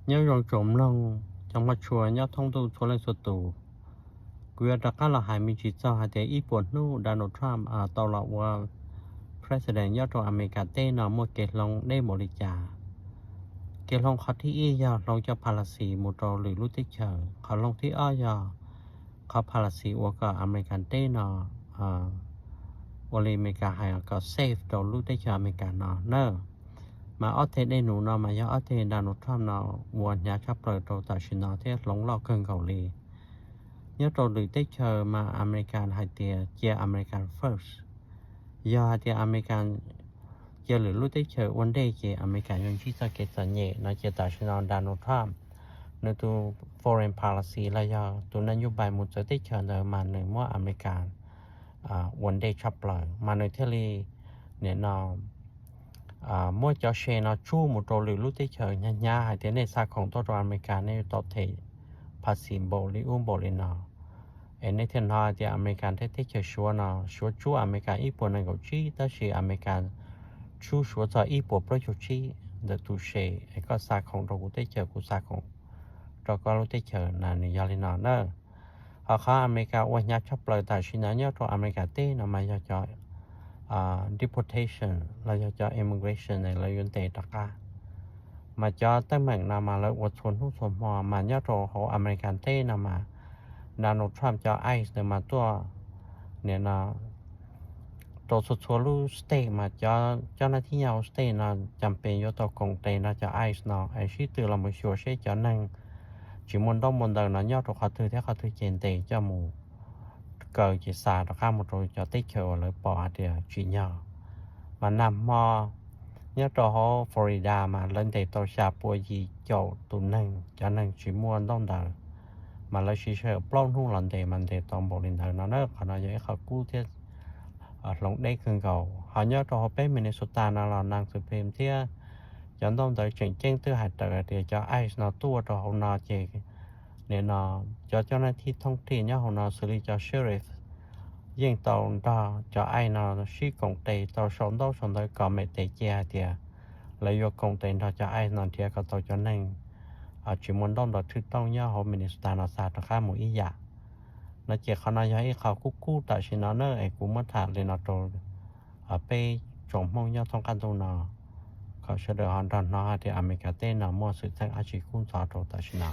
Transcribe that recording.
Nyob zoo tsoom mloog cov moj tshua nyob thoob ntuj txhua leej txhua tus. Kuv yuav rov qab los hais me ntsis txog hais tias ib puas hnub Donald Trump tau los ua president nyob rau Amelikas teb no muaj kev hloov deb npaum li cas. Kev hloov qhov thib ib yog hloov cov policy mus rau lwm lub teb chaws, qhov hloov thib ob yog qhov policy ua kom Amelikas teb no ua li Amelikas hais kom safe rau lub teb chaws Amelikas no na. Mas ob teg dej num no mas yog ob teg Donald Trump no uas hnyav tshaj plaws rau tam sim no thiab hloov loj kawg nkaus li. Nyob rau lwm teb chaws mas Amelikas hais tias cia Amelikas first. Yog hais tias Amelikas cia lwm lub teb chaws ua ntej ces Amelikas yuav ntsib txoj kev txom nyem no ces tam sim no Donald Trump nws tus foreign policy los yog tus neej ncuj npais mus txawv teb chaws ntawd mas nws muab Amelikas ua ntej tshaj plaws mas nws thiaj li nim no muab cov se no tsuj mus rau lwm lub teb chaws hnyav hnyav hais tias nej xa khoom tuaj rau Amelikas nej yuav tau them phas xis npaum li ub npaum li no. Es nej thiaj hnov hais tias Amelikas thiab teb chaws Suav no, Suav tsuj Amelikas ib puas nees nkaum tsib tab sis Amelikas tsuj Suav txog ib puas plaub caug tsib ntawm tus se es koj xa khoom rau kuv teb chaws kuv xa khoom rau koj lub teb chaws na, nws yog li no na. Ho qhov Amelikas ua hnyav tshaj plaws tam sim no nyob rau Amelikas teb no mas yog cov deportation los yog cov immigration lawv yuav ntes rov qab. Mas cov teeb meem no mas lawv ua txhua hnub txhua hmo mas nyob rau hauv Amelikas teb no mas Donald Trump cov ice ntawd mas tuaj nim no rau txhua txhua lub state mas cov nab thib nyob hauv state no cas pes yuav tau koom tes nrog cov ice no es sib tw los mus xyuas seb cov neeg tsis muaj ntaub muaj ntawv no nyob rau qhov twg thiab qhov twg ces ntes coj mus kaw ces xa rov qab mus rau cov teb chaws uas lawv pom hais tias tsim nyog. Mas nag hmo nyob rau hauv Florida mas lawv ntes tau xya pua yim caum tus neeg, cov neeg tsis muaj ntaub ntawv, mas lawv siv sij hawm plaub hnub los ntes mas ntes tau npaum li ntawd no na. Qhov no yog ib qho kub thiab hloov deb kawg nkaus. Ho nyob rau hauv peb Minnesota no los neeg xwm phem thiab cov ntaub ntawv tseem ceeb twb hais raws hais tias cov ice no tuaj rau hauv no ces nim no cov coj nab thib thoob thiaj nyob hauv no xws li cov sheriff yeej tau nrog cov ice no sib koom tes tau sau ntaub sau ntawv kom mem tes cia hais tias lawv yuav koom tes nrog cov ice no nrhiav kom tau cov neeg tsis muaj ntaub ntawv thwj tooj nyob hauv Minnesota no xa rov qab mus ib yam. No ces qhov no yog ib qho kub kub tam sim no na es kuv muab tham li no rau peb tsoom Hmoob nyob thoob qab ntuj no kom sawv daws ho nrog hnov hais tias Amelikas teb no muaj xwm txheej dab tsi kub ntxhov rau tam sim no.